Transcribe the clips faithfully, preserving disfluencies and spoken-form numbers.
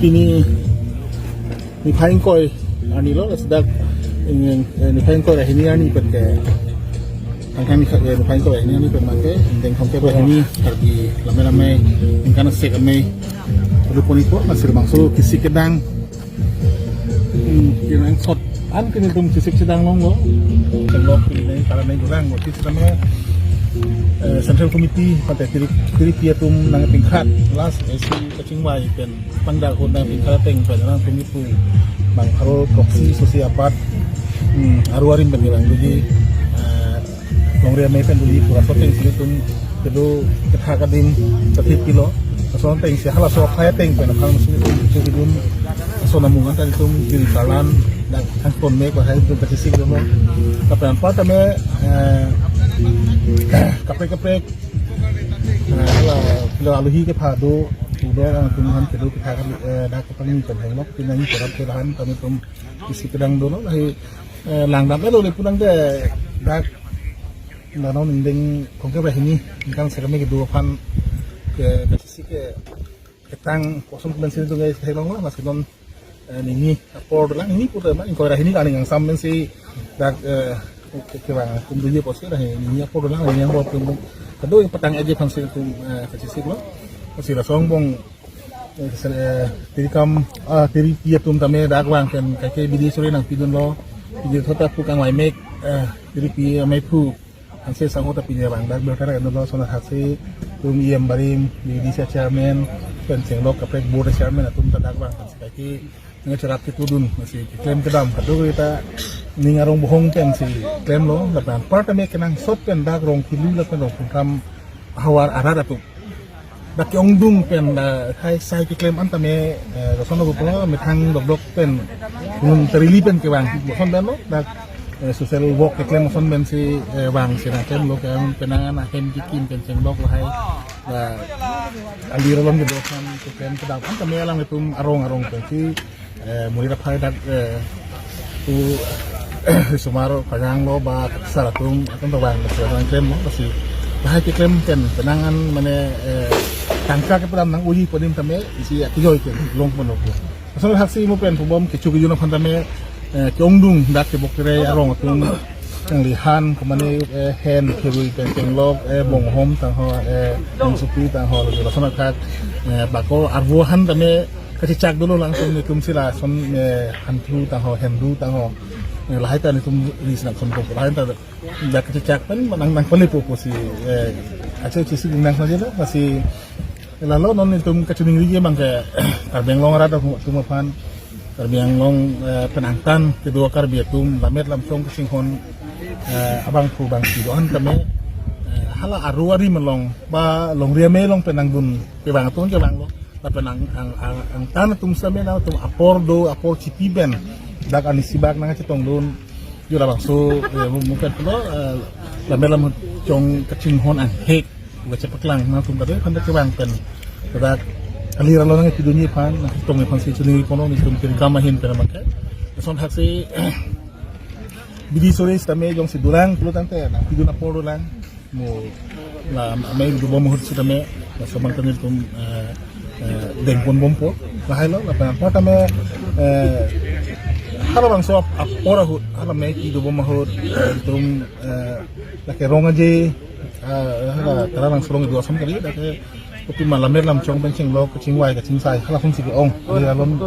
Pini niphai ingkoi arni lo, laso dak, eh, niphai ingkoi ra hini arni pen ke, angkang niphai, eh, niphai ingkoi ra hini arni pen abang ke ingdeng thomkep ra hini Karbi Lammet Amei, ingkan sek amei, rupo nipo, masir bangso kesik kedang, hmm, kenangsot an ke nelitum chesik chedang longlo. Chenglok pini nai, para nai gurang, notice kami, eh, Central Committee, pate tiri, tiripi atum nangpingkhat, last, eh, si kachingvai pen pangdak ahut nangpingkhat ateng pen nangtum ipu bang pharo throksi sosi abat, hmm, aru arim pen kelang doji, eh, longri amei pen doji pu laso ateng si nelitum kedo kethak adim kathip pilo. Laso ateng si halaso aphai ateng pen aphan si nelitum kedo ason amung anta nelitum juri karlan dak thangpon mek lahai nelitum kachesik dolo. Tapi anpar tame, eh, kaprek kaprek, eh, hala, hala alohi kepha do, tu do, eh, tum han kedo kethak, eh, dak kepangni pen henglok, pinang korap kerahan, kami tum isi kedang dolo, lahai, eh, langdam elo le pulang de, dak, nanon ingdeng thomkep ra hini, ingkan sek amei kedo aphan, ke, kachesik ke, ketang, koson pen si nelitum ke theklong lo, maski non, eh, nini apor dolang, nini putar ma, ingkoi ra hini kaning angsam pen si, dak, eh, ke, kevang atum doji apotsi, dak nini apor dolang, nini apor atum, kado patang aje aphan si nelitum, eh, kachesik lo, si laso angbong, eh, se-, eh, tirikam, ah, tiripi atum tame dak vang pen kaike bidi suri nangpidun lo, bidi thota pu kangvai mek, eh, tiripi amei phu, anse sangho ta pini vang dak berkara kan lo, lason athaksi atum E M barim, bidi si chairman, pen chenglok kaprek board chairman atum ta dak vang pen si kaike nangcherap ketudun, masi keklem kedam, kado kita ning arong bohong pen si klem lo, lapen anpar tame kenangsot pen dak Rongpilu lapen Rongphunkham ahavar arat atum. Dak ke-ongdung pen, eh, hai sai keklem an tame, eh, lason lo pulo methang dokdok pen, gunung terili pen kevang, lason pen lo, dak, eh, social work keklem lason pen si, eh, vang si nangklem lo ke penang an ahem kekim pen chenglok lahai, la, alir along kedo aphan keklem kedam an tame alanglitum arong arong pen si, eh, muri aphai dak, eh, tu, eh, sumar pajang lo ba sar atum, atum ta vang, sar atum klem lo, lasi lahai keklem pen penang an mane, eh, tangka kepadam nang-oji pu adim tame isi akijoi pen longpon lo. Lason athaksi mo pen pubom kecho kejun aphan tame, eh, ke-ongdung dak kebok kere arong atum, nanglihan, komane, eh, hen, kerui pen chenglok, eh, bonghom tangho, eh, bongsopi tangho, lason athak, eh, bako arvo han tame kachechak dolo, langsung nelitum si lason, eh, hanthu tangho, hendu tangho, eh, lahai ta nelitum ri si nangkon ko, lahai ta dak kachechak pen nang, nangpalepo pusi, eh, ache chisi nang saja lo, lasi lalo non nelitum kachiningri ke abang ke, Karbi Anglong arat atum aphan, Karbi Anglong, eh, pen angtan kedo Karbi atum, Lammet Lamchong kachinghon, eh, abangphu bangsi do-an tame, eh, hala aru arim along ba longri amei along pen nangdun kevang atum kevang lo. Lapen ang, ang, ang, angtan atum same nangtum apor do, apor chipi pen dak ani sibak nangchetongdun. Yo labangso, eh, mu-, mungkin pulo, eh, Lammet Lamchong kachinghon anghek, kachepaklang nangtum kado aphan dak kevang pen, dak alir along nangpidunji aphan, nangchetongji aphan si chiningri ponlo nelitum tirikam ahin pen abang ke. Lason athaksi bidi suri tame jongsi dolang pulo tangte nangpidun apor dolang. Mo la amei dobom ahut sitame, laso abang tame nelitum, eh, eh, dengpon bompo. Lahai lo, lapen anpar tame, eh, hala bangso ap-, apor ahut, hala amei kedobom ahut, eh, nelitum, eh, lake rong aje, eh, hala Taralangso arong kedo ason kali, lake kopi ma Lammet Lamchong pen chenglok, kachingvai, kachingsai, hala aphung si ke-ong, di alon,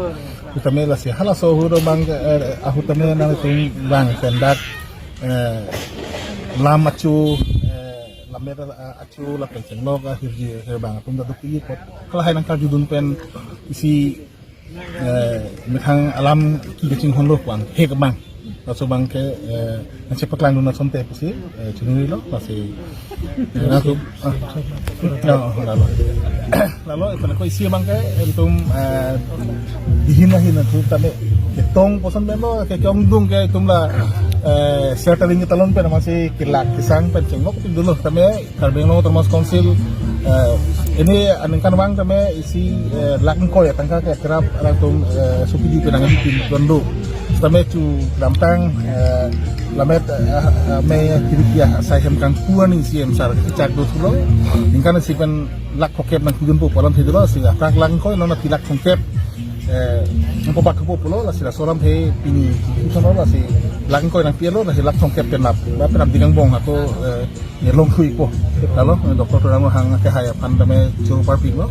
tame lasi halaso ahut abang, eh, ahut tame nangtum vang pen dak, eh, lam achu, eh, Lammet, eh, achu lapen chenglok ahirji ahirbang atum ta dopi apot. Halahai nangkarjudun pen isi, eh, methang alam ke kachinghon lo pu anghek abang. Laso abang ke, eh, nangchepaklangdun asonte pusi, eh, chiningri lo, lasi, eh, nangtum, ah, ya, lalo. Lalo, ipan ako isi abang ke, nelitum, eh, dihin ahin atum tame, ketong pu ason pen lo, ke, ke-ongdung ke itum la, eh, sharing ketalon pen amatsi kelak kesang pen chenglok tin dolo tame, Karbi Anglong Autonomous Council, eh, ini aningkanvang tame isi, eh, lakh ingkoi atangka ke kerap alangtum, eh, subsidi pen nangpipinpon do. Tame chu kedamtang, eh, Lammet, eh, eh, amei tiripi asai hem kangpu aning C M sar kechak do pulo. Ningkan isi pen lakh thomkep nangpidunpo pu alam si dolo, si athak lakh ingkoi, non aphi lakh thomkep. Eh, nangpabat thupo pulo, lasi laso alamthe pini, pini sono lasi lang ingkoi nangpilo, lasi lak songkep penap, ba penap ding angbong ako, eh, ne longthuipo. Lalo, eh, Doctor Tuliram Ronghang akehai aphan tame choro parpiklo.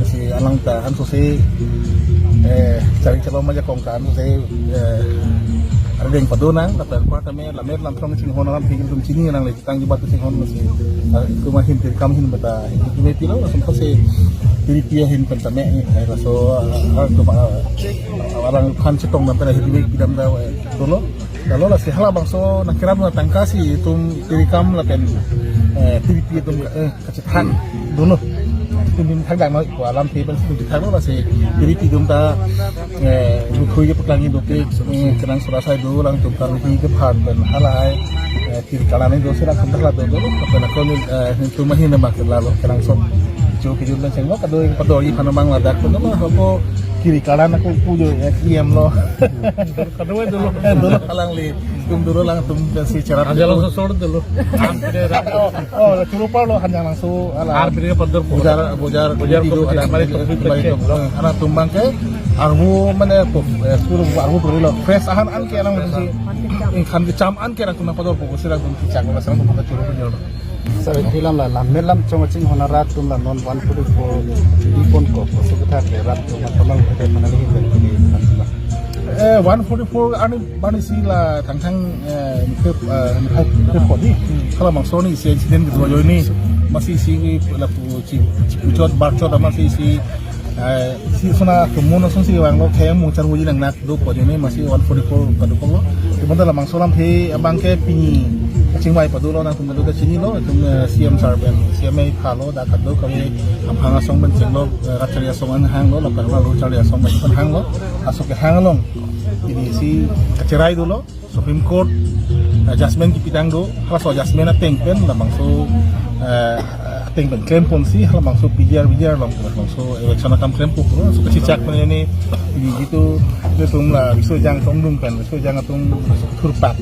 Lasi alang ta ansose, eh, charing chelom ajakong ta ansose, eh, arideng pado nang, lapen anparta me lammet lamthrong chinghon alamthe atum chini nangle. Tangji bat chinghon masi, ah, itum ahin tirikam ahin bata, itum epilo, laso masi tiripi ahin pen tame, eh, laso, ah, itum, ah, alang aphan chetong dam pen ahin tiripidam ta, eh, dolo. Lalo lasi halabangso nangkerap nangtangka si itum tirikam lapen, eh, tiripi atum, eh, kachethang dolo. Itum dim thang dang noi, ko alamthe pen itum thang lo lasi tiripi atum ta, eh, lukhui kepaklang-i dopik, eh, kenangsot asai dolang atum ta lukhui kephan pen halahai, eh, kiri kalan do sira atum ta la do dolo, lapen ako, eh, itum ahin nama ke lalo kenangsot. Jo kejun pen chenglo, kadoi padoi aphan abang ladak pen lo, ako kiri kalan ako pujo, eh, E M lo. Kadoi dolo. Eh, dolo alangli, itum dolo lang itum si cherap. Ajalo sosor dolo. Oh, oh, la choro parlo Hanjanglangso, ala. Arpide pador. Bojar, bojar, bojar itu, kopi ada kemari itu, itu, kemari itu. Anak atum abangke, arvo mane, eh, school arvo perlu lo. Fresh ahan an ke alang si, ingkhan kecham an ke anak atum padorpo, sira atum kechak, sira atum choro pujo. Sir, film la, lammet lamchong chinghon arat atum la non one forty-four, di pon ko, so kita ke rat atum, teman kita mana lagi, dan ini, Eh, one forty-four arni bani si la thangthang, eh, ke, eh, ke podi. Halabangso ni isi incident kedo ajoine. Masi isi lapu chi, chipuchot barchot masi isi, eh, isi sona kemun ason si vanglo khayang mungchar wuji nangnak dopo ajoine masi one forty-four kadokoklo. Itum ta labangso alamthe abangke pini kachingvai padolo nangtum ta chinilo, itum, eh, C M sir pen, C M A phalo, dak kadokave amphang asong pen chenglo, eh, rat charli asong an hanglo, lapen alo charli asong pen hanglo, aso kehang along. Pini si kacherai dolo, Supreme Court, eh, judgment kipitang do, halaso judgment ateng pen, labangso, eh, ateng pen klem ponsi, halabangso P G R, V G R along, labangso eviction akam klem po, so kachechak pen ini, ini gitu, itum la, riso ejang tongdung pen, riso ejang atum thurpat.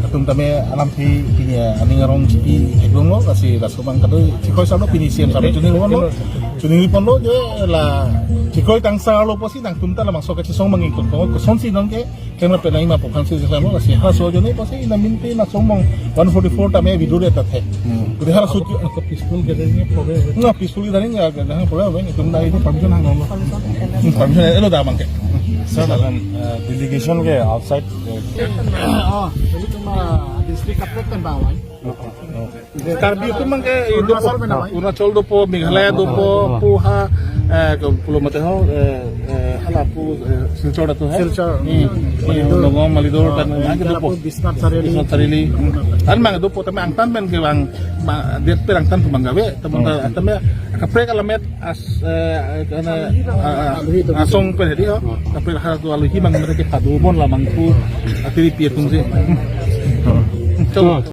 Atum tame alamthe pini aning arong chipi theklonglo, lasi laso abang kadoi, chikoi salo pini C M salo chuningri ponlo, chuningri ponlo, je la, chikoi tangsarlo pusi nangtum ta labangso kachesong abang ingkut pongo, kosonsi nonke, kena penai ma pokhan si sesamo, lasi halaso ajoine pusi, ina minti na somong, one forty-four tame video de tat he. Hmm. Kudi halaso, peaceful gathering problem. Na peaceful gathering ya, gathering problem, itum ta ini permission hang lo. Hmm, permission, elo da abangke. Sir, dalam, eh, delegation ke outside, eh, Oh, jadi cuma district kaprek kan bawah. Karbi atum abangke, eh, dopo, Arunachal mana, Bang? Arunachal dopo, Meghalaya dopo, pu ha, eh, ke pulo mate ho, eh, eh, hala pu, eh, Silchar atum he. Silchar. Hmm. Hmm. Malidor. Nongom, Malidor, Oh, kan, eh, abangke hala dopo. Pu Biswanath Chariali. Biswanath Chariali. An abang dopo, tame angtan pen ke bang, ma, det pen angtan pu abang gave, teman ta, Hmm. tame kaprek alammet as, eh, kana, ah, ah, Aluhi atum. Asong pen hedi ho. Kaprek halaso aluhi abang mereka padu bon labang pu atiri pi atum si. Hmm. Chalo.